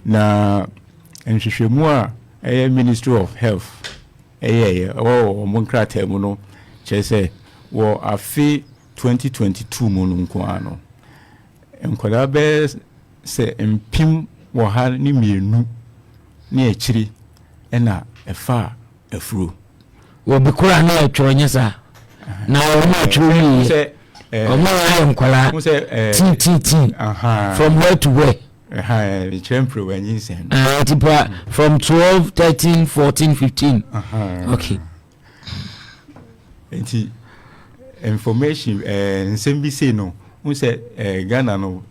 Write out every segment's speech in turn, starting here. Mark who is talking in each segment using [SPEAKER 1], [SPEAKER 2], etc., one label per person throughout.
[SPEAKER 1] Na nhwehwɛmu a ɛyɛ Ministry of Health ɛyɛɛyɛ ɛwɔ wɔn nkrataa mu no kyerɛ sɛ wɔ afe 2022 mu no nko ara no, nkwadaa bɛyɛ sɛ 102 ne akyiri ɛna ɛfa afuro.
[SPEAKER 2] Wɔbi koraa na ɛtwerɛ nyɛ saa na wɔn atwerɛ wieɛ, wɔn ayɛ nkwadaa tintintin from where to where.
[SPEAKER 1] Kyerɛ mperewa nyinsɛn.
[SPEAKER 2] Nti pa from 12, 13, 14, 15, okay.
[SPEAKER 1] Nti information nsɛm bi sei no n sɛ Ghana no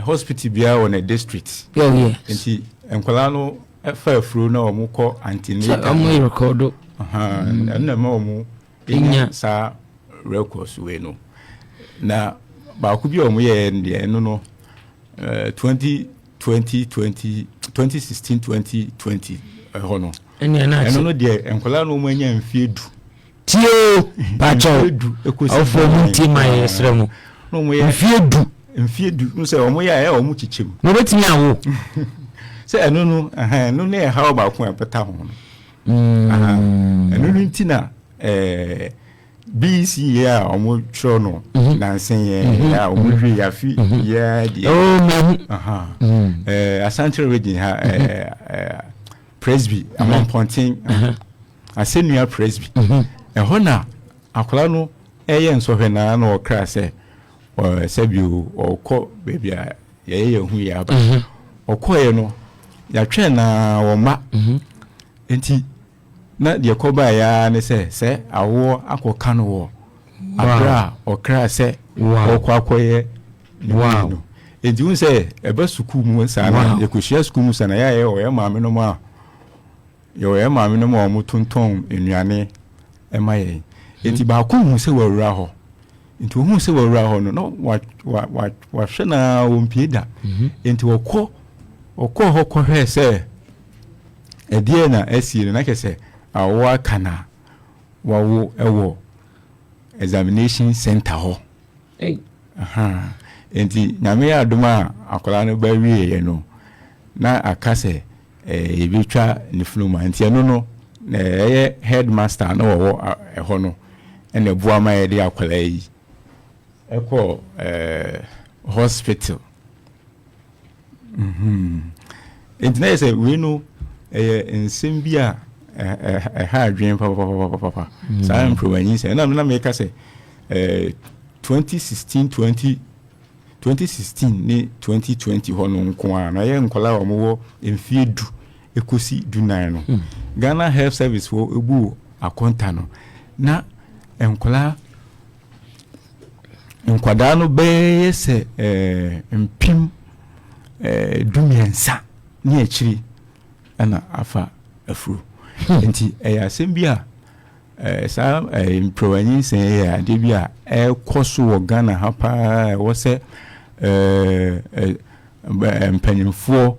[SPEAKER 1] hospital biara wɔ ne district. Nti nkwadaa no fa afuro na wɔn kɔ antenatal.
[SPEAKER 2] Wɔn yɛ record.
[SPEAKER 1] Ɛno na ɛma wɔn nya saa records wei no. Na baako bi a wɔn yɛ deɛ, ɛno no 2020 20 2016 2020 ɛhɔ no, ɛno no deɛ, nkwadaa no wɔn anya mfie 10.
[SPEAKER 2] Tie o, pakyɛw, ɔfo mu tie ma yɛ srɛ mo, mfie 10.
[SPEAKER 1] Mfie 10 n sɛ wɔn yɛ a ɛyɛ wɔn kyekyɛ mu.
[SPEAKER 2] Na obetumi awo.
[SPEAKER 1] Sɛ ɛno no, ɛno ne ɛhaw baako a ɛbɛta ho no. Ɛno no nti na BECE yɛ a wɔn twerɛ no nansen yɛ a wɔn hwɛ yafi yɛ deɛ. Asante Region ha, Presby Amampɔnten, Asɛnnua Presby ɛhɔ na akwadaa no ɛyɛ nsɔhwɛ na ɔkra sɛ sɛbio ɔkɔ baabi a yɛyɛ yɛn ho yɛ aba. Ɔkɔɛ no, yɛatwɛn na wɔn nti na deɛ kɔbaa yɛ ne sɛ awoɔ akɔka no wɔ abere a ɔkra sɛ ɔkɔ akɔyɛ ne ho no. Nti hun sɛ ɛbɛ sukuu mu saa na yɛkɔhyia sukuu mu saa na yɛayɛ ɔyɛ maame nom a yɛwɔ maame nom a wɔn tontɔn nnuane ɛma yɛn. Nti baako hu sɛ wɔawura hɔ, nti ohun sɛ wɔawura hɔ no na wahwɛ na wɔmpie da. Nti ɔkɔ hɔ kɔhwɛ sɛ ɛdeɛ na asie no, na kyerɛ sɛ awo aka na wawo ɛwɔ examination center hɔ. Nti Nyame yɛ adom a akwadaa no ba wieɛ no na aka sɛ yɛbɛtwa ne funuma. Nti ɛno no na ɛyɛ headmaster na wɔwɔ ɛhɔ no ɛna ɛboa ma yɛde akwadaa yi ɛkɔ hospital. Nti na yɛ sɛ wei no ɛyɛ nsɛm bi a ɛha adwene papapapapa, saa mpromanyi sɛ ɛna na meka sɛ 2016 20 2016 ne 2020 hɔ no nko a na yɛ nkwadaa a wɔwɔ mfie 10 ekosi 14 no, Ghana Health Service wɔ ebu akɔnta no na nkwadaa no bɛyɛ sɛ 13,000 ne akyiri ɛna afa afuro. Nti ɛyɛ asɛm bi a saa mprowanyinsɛn yɛ adeɛ bi a ɛrekɔ so wɔ Ghana ha paa. Ɛwɔ sɛ mpanyinfoɔ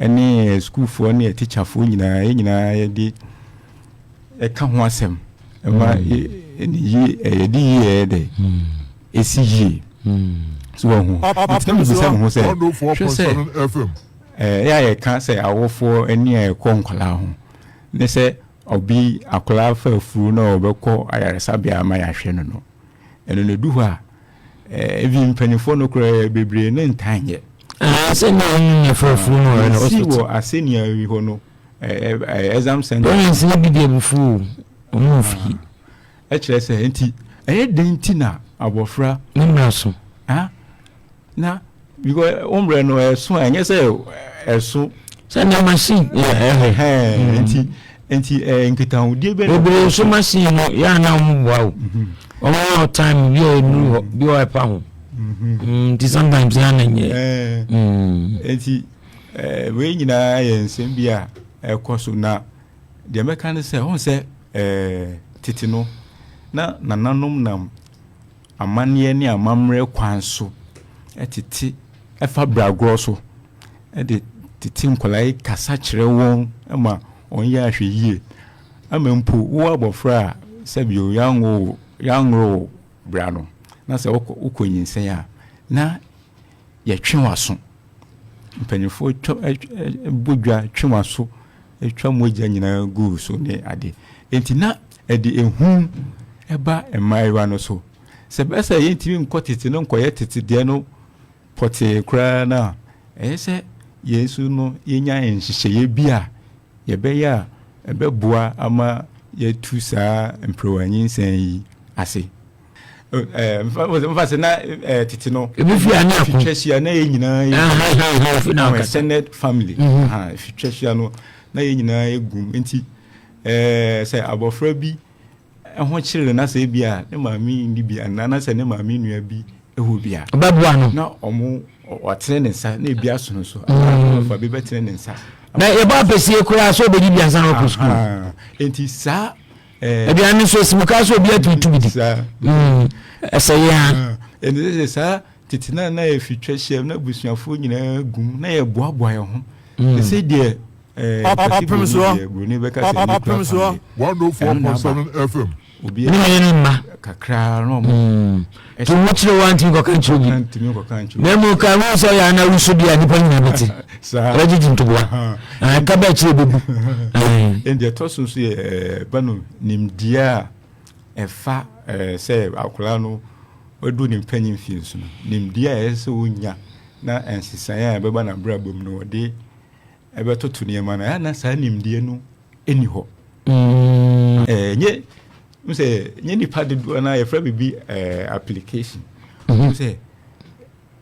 [SPEAKER 1] ne sukuufoɔ ne tikyafoɔ nyinaa, yɛn nyinaa yɛde ɛka ho asɛm ɛma ne yie, yɛde yie ɛyɛ dɛ esi yie so wɔn ho. Nti na mebisa mo ho sɛ, hwɛ sɛ ɛyɛ a yɛka sɛ awofoɔ ani a ɛkɔ nkwadaa ho ne sɛ ɔbi akwadaa fa afuru na ɔbɛkɔ ayaresabea ama yɛahwɛ no, ɛno na edu hɔ a ebi mpanimfoɔ no koraa bebree ne ntan yɛ.
[SPEAKER 2] Sɛ na ɔno na fa afuru no ɔyɛ no.
[SPEAKER 1] Si wɔ asɛnnua yi hɔ no, exam center.
[SPEAKER 2] Parents no bi de abufuo ɔmo fi.
[SPEAKER 1] Ɛkyerɛ sɛ nti ɛyɛ den ti na abɔfra.
[SPEAKER 2] Ne mmerɛ so.
[SPEAKER 1] Na because wɔn mmerɛ no ɛso a, ɛnyɛ sɛ ɛso.
[SPEAKER 2] Sɛ na machine.
[SPEAKER 1] Nti nkitahodie bɛ.
[SPEAKER 2] Bebree nso machine no yɛ ana ɔmo boa o, ɔmo wɔ time bi a enuru hɔ bi a ɛpa ho, nti sometimes yɛ ana nyɛ.
[SPEAKER 1] Nti wei nyinaa yɛ nsɛm bi a ɛkɔ so. Na deɛ mɛka ne sɛ ɔn sɛ tete no na nananom nam amanneɛ ne amammerɛ kwan so ɛtete ɛfa bragorɔ so ɛde tete nkwadaa yi, kasa kyerɛ wɔn ma wɔn yɛ ahwɛ yie, ama mpo wo abɔfra a sɛbio yanwo yanworo bra no na sɛ wokɔ nyinsɛn a na yɛtwe w'aso. mpanyinfoɔ twa bɔ dwa twe wɔn aso twa mogya nyinaa gu so ne ade. Enti na ɛde ehu ba mmaayewa no so. Sɛ ɛbɛyɛ sɛ yɛntumi nkɔ tete no nkɔyɛ tete deɛ no pɔtee koraa no a, ɛyɛ sɛ yɛn nso no yɛnya nhyehyɛeɛ bi a yɛbɛyɛ a ɛbɛboa ama yɛatu saa mperewa nyinsɛn yi ase. Mfa sɛ na tete no
[SPEAKER 2] ebi fi ani ako
[SPEAKER 1] fitwa hyia na yɛn nyinaa yɛ extended family fitwa hyia no na yɛn nyinaa yɛ gum nti sɛ abɔfra bi ho kyerɛ no na sɛ ebi a ne maame nni bi anaa na sɛ ne maame nua bi wɔ bi a
[SPEAKER 2] ɔbɛboa no
[SPEAKER 1] na ɔmo ɔtene ne nsa na ebi aso no so anaa ɔfa bi bɛtene ne nsa
[SPEAKER 2] na yɛbɔ apɛsie koraa sɛ ɔbɛdi bi ansa na ɔkɔ sukuu.
[SPEAKER 1] Nti saa
[SPEAKER 2] Aduane no nso esimu kaa sɛ obi atumi tu bi di. Ɛsɛ yɛn
[SPEAKER 1] a. Ɛnti sɛ saa tete na na yɛfi twa hyia na abusuafoɔ nyinaa gum na yɛboaboa yɛn ho. Te sɛ deɛ
[SPEAKER 3] Ɔpem soɔ.
[SPEAKER 1] Buroni bɛka sɛ nuclear family.
[SPEAKER 3] 104.7 FM.
[SPEAKER 1] Obi
[SPEAKER 2] Ne yɛn ne mma.
[SPEAKER 1] Kakra na ɔmo.
[SPEAKER 2] To ho kyerɛ wa ntumi kɔka nkyerɛ obi.
[SPEAKER 1] Ntumi kɔka nkyerɛ obi.
[SPEAKER 2] Na emu ka ho sɛ ɔyɛ ana wusu deɛ nipa nyinaa bɛte.
[SPEAKER 1] Saa.
[SPEAKER 2] Ɛbɛgyegye ntoboa. Ɛka bɛ akyire bɛbu.
[SPEAKER 1] Ɛnti ɛtɔ so nso yɛ ba no nimdeɛ a ɛfa sɛ akwadaa no wadu ne mpanyin mfie so no, nimdeɛ a ɛsɛ sɛ ɔnya na nsesaeɛ a ɛbɛba n'abrabɔ mu no ɔde ɛbɛtoto nneɛma no, ɛyɛ na saa nimdeɛ no ɛni hɔ. Ɛnyɛ sɛ nyɛ nipa dodoɔ no a yɛfrɛ biribi application. Sɛ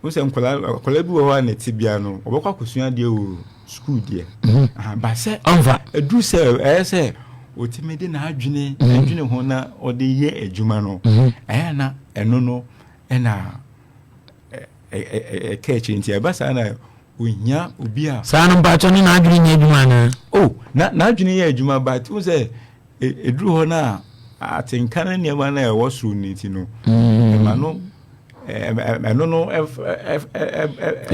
[SPEAKER 1] Wohu sɛ nkwadaa akwadaa bi wɔ hɔ a ne tebea no ɔbɛkɔ akɔsua adeɛ wɔ sukuu deɛ mhm. Ba sɛ ɛduru sɛ ɛyɛ sɛ ɔtumi de n'adwene mhm. adwene ho na ɔde yɛ adwuma no mhm. Ɛyɛ na ɛno no ɛna ɛka akyire nti ɛba saa na ohia obi a.
[SPEAKER 2] Saa no mpatsɔ ne n'adwene nyɛ adwuma anaa.
[SPEAKER 1] O oh, na n'adwene yɛ adwuma but wohu sɛ Ɛduru hɔ no a, atenka ne nneɛma no a ɛwɔ soro no nti no, ɛma no ɛno no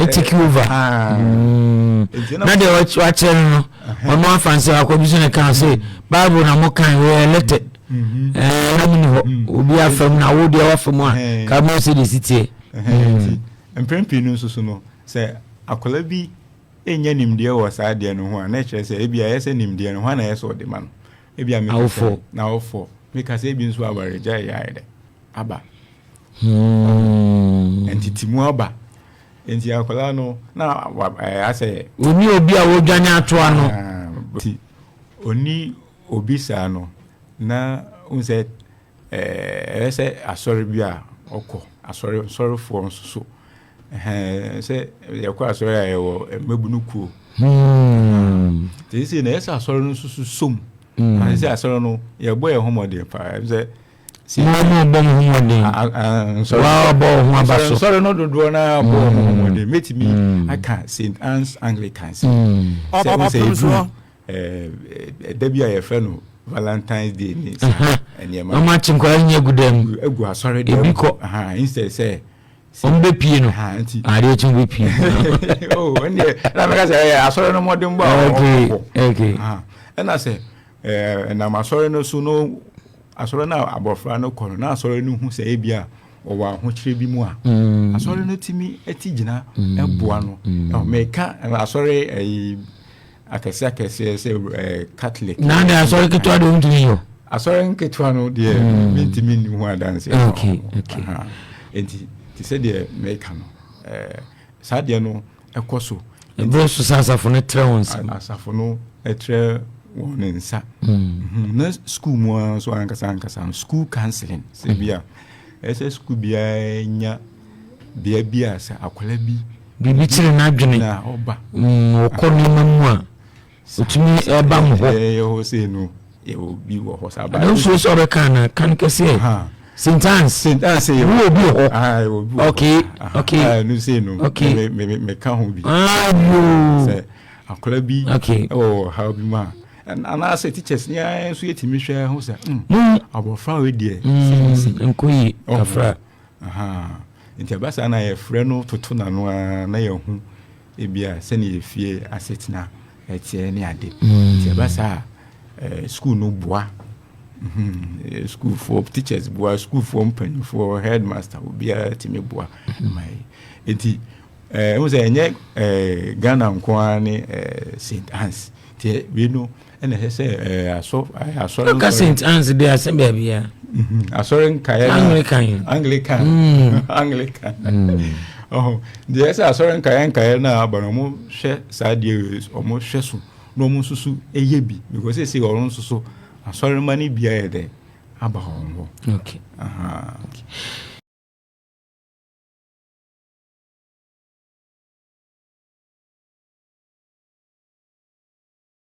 [SPEAKER 2] take over. Na deɛ wakyerɛ no no, ɔno afa nsɛ akɔbi so ne kan sɛ Bible na mo kan wɔyɛ lɛtɛ na mo ni hɔ obi afa mu na wo deɛ wafa mu a ka mo sɛ deɛ si teɛ.
[SPEAKER 1] Mpɛn pii no nso so no, sɛ akwadaa bi nnya nimdeɛ wɔ saa adeɛ no ho a, na ɛkyerɛ sɛ ebia ɛyɛ sɛ nimdeɛ no, hwan na ɛyɛ sɛ ɔde ma no? Ebia meka sɛ
[SPEAKER 2] Awofoɔ.
[SPEAKER 1] n'awofoɔ. Meka sɛ ebi nso awaregyaeɛ ayɛ dɛ aba. Ntetemu aba. Nti akwadaa no na wa ɛɛ asɛ.
[SPEAKER 2] Ɔnni obi a wɔdwane ato ano.
[SPEAKER 1] Nti ɔnni obi saa no, na wohu sɛ Ɛyɛ sɛ asɔre bi a ɔkɔ, asɔre asɔrefoɔ nso so. Ɛhɛn sɛ yɛkɔ asɔre a yɛwɔ mmabunu kuo. Nti sɛ na ɛyɛ sɛ asɔre no nso so som. Na sɛ asɔre no yɛbɔ yɛn ho mmɔden paa. Sɛ
[SPEAKER 2] mo mo bɔ mo ho mmɔden. Wa bɔ ho aba so.
[SPEAKER 1] Nsɔre no dodoɔ no ara bɔ ho mmɔden. Mɛtumi aka St. Anne's Anglican sɛ sɛ wo sɛ ɛduru Ɛda bi a yɛfrɛ no Valentine's Day ne saa nneɛma.
[SPEAKER 2] Wɔn akye nkwadaa nyɛ gu dɛm.
[SPEAKER 1] Egu asɔre dɛm.
[SPEAKER 2] Ebi kɔ.
[SPEAKER 1] Instead sɛ.
[SPEAKER 2] Wɔn bɛ pie no. Nti. Adeɛ kye bɛ pie.
[SPEAKER 1] Oh, ɛnneɛ na mɛka sɛ ɛyɛ asɔre no mmɔden bɔ a
[SPEAKER 2] wɔn bɔ. Okay.
[SPEAKER 1] Ɛna sɛ ɛnam asɔre no so no asɔre no a abɔfra no kɔ no na asɔre no hu sɛ ebi a ɔwɔ ahokyerɛ bi mu a asɔre no tumi ti gyina ɛboa no. Mɛka asɔre ɛyi. Akɛseɛ akɛseɛ sɛ ɛɛ Catholic.
[SPEAKER 2] Na de asɔre ketewa de ntumi yɔ.
[SPEAKER 1] Asɔre nketewa no deɛ mm. mentumi nni ho adanseɛ.
[SPEAKER 2] Okay, okay.
[SPEAKER 1] Nti te sɛ deɛ meka no ɛɛ saa deɛ no ɛkɔ so.
[SPEAKER 2] Ɛberɛ so sɛ asafo no trɛ wɔn nsa.
[SPEAKER 1] Asafo no trɛ wɔn nsa. Mm. Mhm. Na school mu ara nso ankasa ankasa no school counseling sɛ bi a ɛsɛ school biara nya bea bi a sɛ akwadaa bi
[SPEAKER 2] Biribi kyere n'adwene.
[SPEAKER 1] Na ɔba.
[SPEAKER 2] Ɔkɔ nneɛma mu a, ɔtumi ɛba mo hɔ.
[SPEAKER 1] Yɛyɛ hɔ sei no, yɛwɔ bi wɔ hɔ saa.
[SPEAKER 2] Ɛno nso sɛ ɔbɛka anaa, ka no kɛseɛ. St. Anne's.
[SPEAKER 1] St. Anne's yɛ
[SPEAKER 2] wɔ obi wɔ hɔ. Okay, okay.
[SPEAKER 1] Ɛno sei no,
[SPEAKER 2] okay.
[SPEAKER 1] Me me me ka ho bi.
[SPEAKER 2] Ah, yoo.
[SPEAKER 1] Sɛ akwadaa bi ɛwɔ ɔhaw bi mu a, anaasɛ teachers ni ara nso yɛtumi hwɛ ho sɛ, abɔfra wei deɛ.
[SPEAKER 2] Nkɔ yi, kafra.
[SPEAKER 1] Ahaa. Nti ɛba saa na yɛfrɛ no toto n'ano ara na yɛahu ebia sɛnea efie asetena ɛteɛ ne ade. Nti ɛba saa a eh, sukuu no boa. Mhm, Sukuufoɔ, teachers boa, sukuufoɔ mpanyinfoɔ, headmaster, obiara tumi boa ma yi. Nti Ɛhu sɛ ɛnyɛ Ghana nko ara ne St Anne's, nti wei no ɛna ɛsɛ sɛ asɔ asɔre.
[SPEAKER 2] Ɔka St Anne's de asɛm baabi a.
[SPEAKER 1] Asɔre nkaeɛ
[SPEAKER 2] na Anglican.
[SPEAKER 1] Anglican. Anglican. Ɔhɔ deɛ, ɛsɛ asɔre nkaeɛ nkaeɛ na aba no, ɔmo hwɛ saa deɛ wei, ɔmo hwɛ so na ɔmo nso so ɛyɛ bi, because ɛsɛ ɔno nso so asɔre ma no bi ayɛ dɛ aba wɔn hɔ.
[SPEAKER 2] Okay.